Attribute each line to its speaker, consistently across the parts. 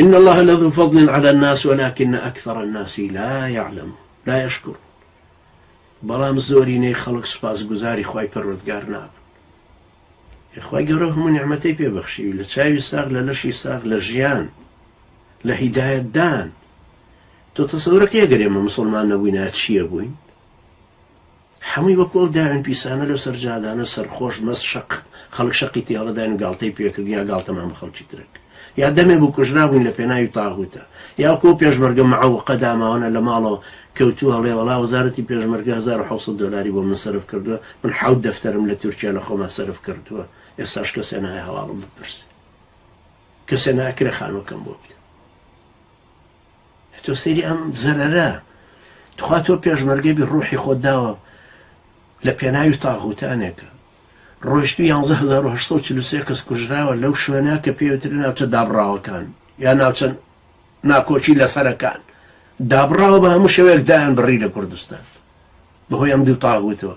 Speaker 1: ان اللە لذو فضل علی الناس ولکن اکثر الناس لا یعلمون لا یشکرون بەڵام زۆرینەی خەڵک سوپاسگوزاری خوای پەروەردگار نابن. ئێ خوای گەورە هەموو نیعمەتەی پێ بەخشیوی لە چاوی ساغ لە لەشی ساغ لە ژیان لە هیدایەتدان تۆ تەسەورەکەی ئەگەر ئێمە مسوڵمان نەبووینایە چییە بووین؟ هەمووی وەکو ئەو داوێن پیسانە لەو سەر جادانە سەرخۆش مەست شەق خەڵک شەقی تێهەڵەداین و گاڵتەی پێکردین یا گاڵتەمان بە خەڵکی ترک یا دەمێ بوو کوژرابووین لە پێناوی تاغوتە یا وەکو ئەو پێشمەرگە معەوقە داماوانە لە ماڵەوە کەوتووە ئەڵێ وەڵا وەزارەتی پێشمەرگە 1700 دۆلاری بۆ من سەرف کردووە من حەوت دەفتەرم لە تورکیا لە خۆما سەرف کردووە ئێستاش کەسێ نایە هەواڵم بپرسێ کەسێ نایە کرێ خانووەکەم بۆ بدە. تۆ سەیری ئەم زەرەرە تخوا تۆ پێشمەرگەی بی ڕوحی خۆت داوە لە پێناوی تاغوتانێکە ڕۆیشتوی 11843 کەس کوژراوە لەو شوێنە کە پێوترێ ناوچە دابڕاوەکان یا ناوچە ناکۆکی لەسەرەکان دابڕاوە بە هەموو شێوەیەک دایان بڕی لە کوردستان بەهۆی ئەم دوو تاغوتەوە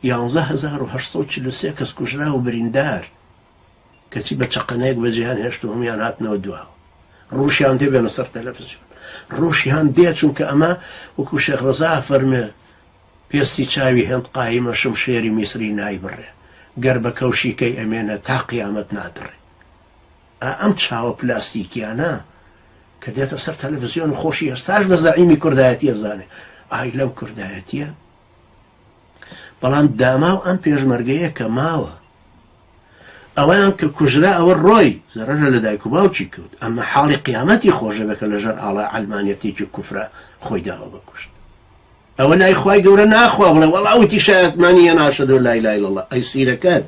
Speaker 1: 11843 کەس کوژرا و بریندار کەچی بە چەقەنەیەک بەجێیان هێشت و هەموویان هاتنەوە دواوە. ڕووشیان دێ بێنە سەر تەلەفزیۆن. ڕووشیان دێ چونکە ئەمە وەکو شێخ ڕەزا ئەفەرموێ پێستی چاوی هێند قایمە شمشێری میسری نایبڕێ گەر بە کەوشی کەی ئەمێنێ تا قیامەت نادڕێ. ئا ئەم چاوە پلاستیکیانە کە دێتە سەر تەلەفزیۆن و خۆشی ئێستاش بە زەعیمی کوردایەتی ئەزانێ ئای لەم کوردایەتیە. بەڵام داماو ئەم پێشمەرگەیە کە ماوە ئەوەیان کە کوژرا ئەوە ڕۆی زەرەرە لە دایک و باوکی کەوت ئەمە حاڵی قیامەتی خۆشە بێ کە لەژێر ئاڵای عەلمانیەتێکی کوفرا خۆی داوە بە کوشت ئەوە لای خوای گەورە ناخوا بڵێ وەڵا وتی شایەتمانی یە ناشەدۆ لای لای لەڵا ئەی سیرەکەت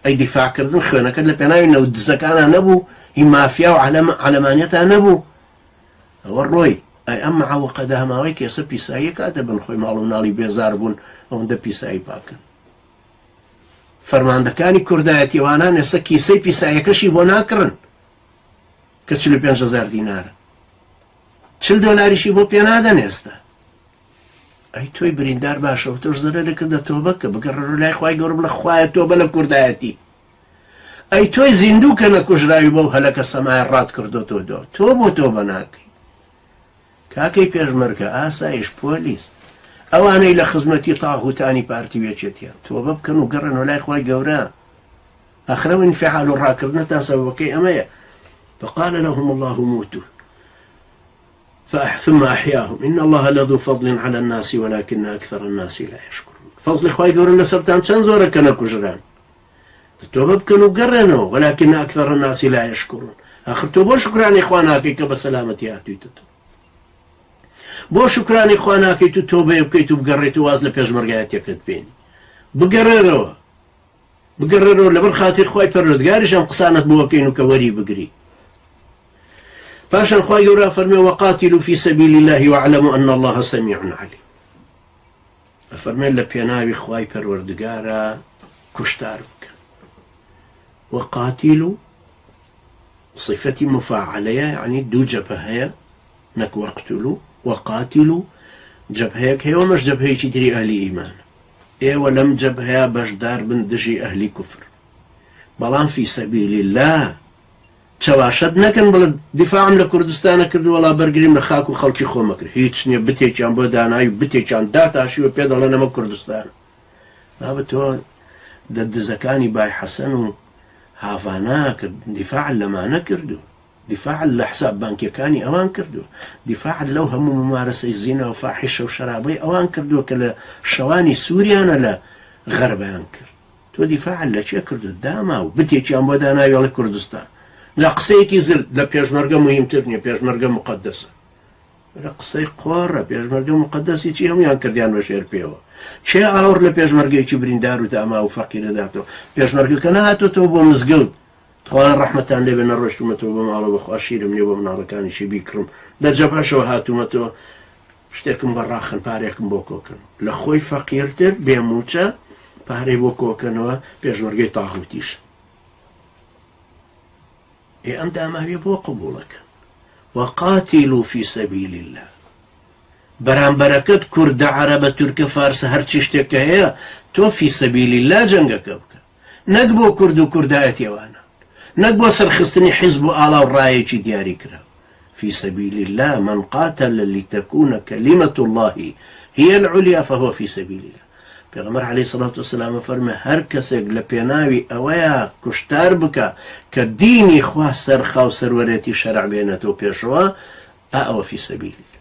Speaker 1: ئەی دیفاعکردن خوێنەکەت لە پێناوی نەوت دزەکانە نەبوو هی مافیا و عەلەمانیەتا نەبوو ئەوە ڕۆی ئەی ئەم معەوەقە داماوەی کێسە پیساییە کاتە بن خۆی ماڵ و مناڵی بێزار بوون ئەوەندە پیسایی پاکن فەرماندەکانی کوردایەتیەوانان ئێستا کیسەی پیسایەکەشی بۆ ناکڕن کە 45 هزار دینارە 40 دۆلاریشی بۆ پێنادەن ئێستا ئەی تۆی بریندار باشە و تۆش زەرەرە کردە تۆبە کە بگەڕەرە لای خوای گەورە بڵێ خوایە تۆبە لە کوردایەتی ئەی تۆی زیندوو کە نەکوژراوی بەو هەلەکە سەمایە ڕات کردۆتەوە دۆ تۆ بۆ تۆبە ناکەی کاکەی پێشمەرگە، ئاسایش، پۆلیس، ئەوانەی لە خزمەتی تاغوتانی پارتی و یەکێتیان، تۆبە بکەن و گەڕێنەوە لای خوای گەورە. ئاخر ئەو ئینفعال و ڕاکردنەتان سەبەبەکەی ئەمەیە. فقال لهم الله موتوا ثم أحياهم إن الله لذو فضل على الناس ولكن أكثر الناس لا يشكرون. فەزڵی خوای گەورە لەسەرتان چەند زۆرە کە نەکوژران. تۆبە بکەن و گەڕێنەوە ولكن أكثر الناس لا يشكرون ئاخر تۆ بۆ شوکرانەی خوا ناکەی کە بە سەلامەتی هاتوویتەتەوە بۆ شوکرانەی خوا ناکەیت و تۆبەیە بکەیت و بگەڕێیت و واز لە پێشمەرگایەتیەکەت بێنی بگەڕێرەوە بگەڕێرەوە لەبەر خاتر خوای پەروەردگاریش ئەم قسانەت بۆ بکەین و کە وەری بگری پاشان خوای گەورە فەرمێ وقاتلوا في سبيل الله واعلموا أن الله سميع عليم ئەفەرمێت لە پێناوی خوای پەروەردگارا کوشتار بکەن وقاتیلو صفەتی مفاعلەیە یعنی دوو جەبهە هەیە نەک وەقتلو وقاتیلو جەبهەیەک هەیە وەمەش جەبهەیەکی تری ئەهلی ئیمان ئێوە لەم جەبهەیە بەشدار بن دژی ئەهلی کوفر بەڵام فی سەبیل الله چەواشەت نەکەن بڵێن دیفاعم لە کوردستانە کرد وەڵا بەرگریم لە خاک و خەڵکی خۆمە کرد هیچ نیە بتێکیان بۆ داناوی بتێکیان داتاشیوە پێ دەڵێن ئەمە کوردستانە بابە تۆ دە دزەکانی بای حەسەن و هاڤانا کرد دیفاع لەمانە کردو دیفاع لە حساب بانکیەکانی ئەوان کردو دیفاع لەو هەموو ممارەسەی زینا و فاحیشە و شەرابەی ئەوان کردووە کە لە شەوانی سووریانە لە غەربیان کرد تۆ دیفاعت لە کێ کردو داماو بتێکیان بۆ داناوی ئەڵێ کوردستان جا قسەیەکی زل لە پێشمەرگە مهمتر نیە پێشمەرگە مقدسە لە قسەی قۆڕە پێشمەرگە مقدسی چی هەمویان کردیان بە ژێر پێوە چێ ئاوڕ لە پێشمەرگەیەکی بریندار و داما و فەقیرە داتەوە پێشمەرگەکە نەهاتۆتەوە بۆ مزگەوت تخوا ڕەحمەتان لێبێ نەڕۆشتومەتەوە بۆ ماڵەوە بەخوا شیرم نیە بۆ مناڵەکانیشی بیکڕم لە جەبهەشەوە هاتوومەتەوە شتێکم بە ڕاخن پارێکم بۆ کۆکەن لە خۆی فەقیرتر بێ موچە پارەی بۆ کۆکەنەوە پێشمەرگەی تاغوتیش ئێ ئەم داماویە بۆ قبوڵەکەن وقاتلوا في سبيل الله بەرامبەرەکەت کوردە عەرەبە تورکە فارسە هەرچی شتێک کە هەیە تۆ فی سەبیل اللە جەنگەکە بکە نەک بۆ کورد و کوردایەتی ئەوانە نەک بۆ سەرخستنی حیزب و ئاڵا و ڕایەکی دیاری کراو. في سبیل اللە، من قاتل لتکون کلمة اللە هی العلیا فهو فی سبیل اللە، پێغەمبەر علیە الصلوة والسلام ئەفەرموێ هەر کەسێک لە پێناوی ئەوەیا کوشتار بکا کە دینی خوا سەرخا و سەروەرێتی شەرع بێنێتەوە پێشەوە، ئا ئەوە فی سبیل اللە.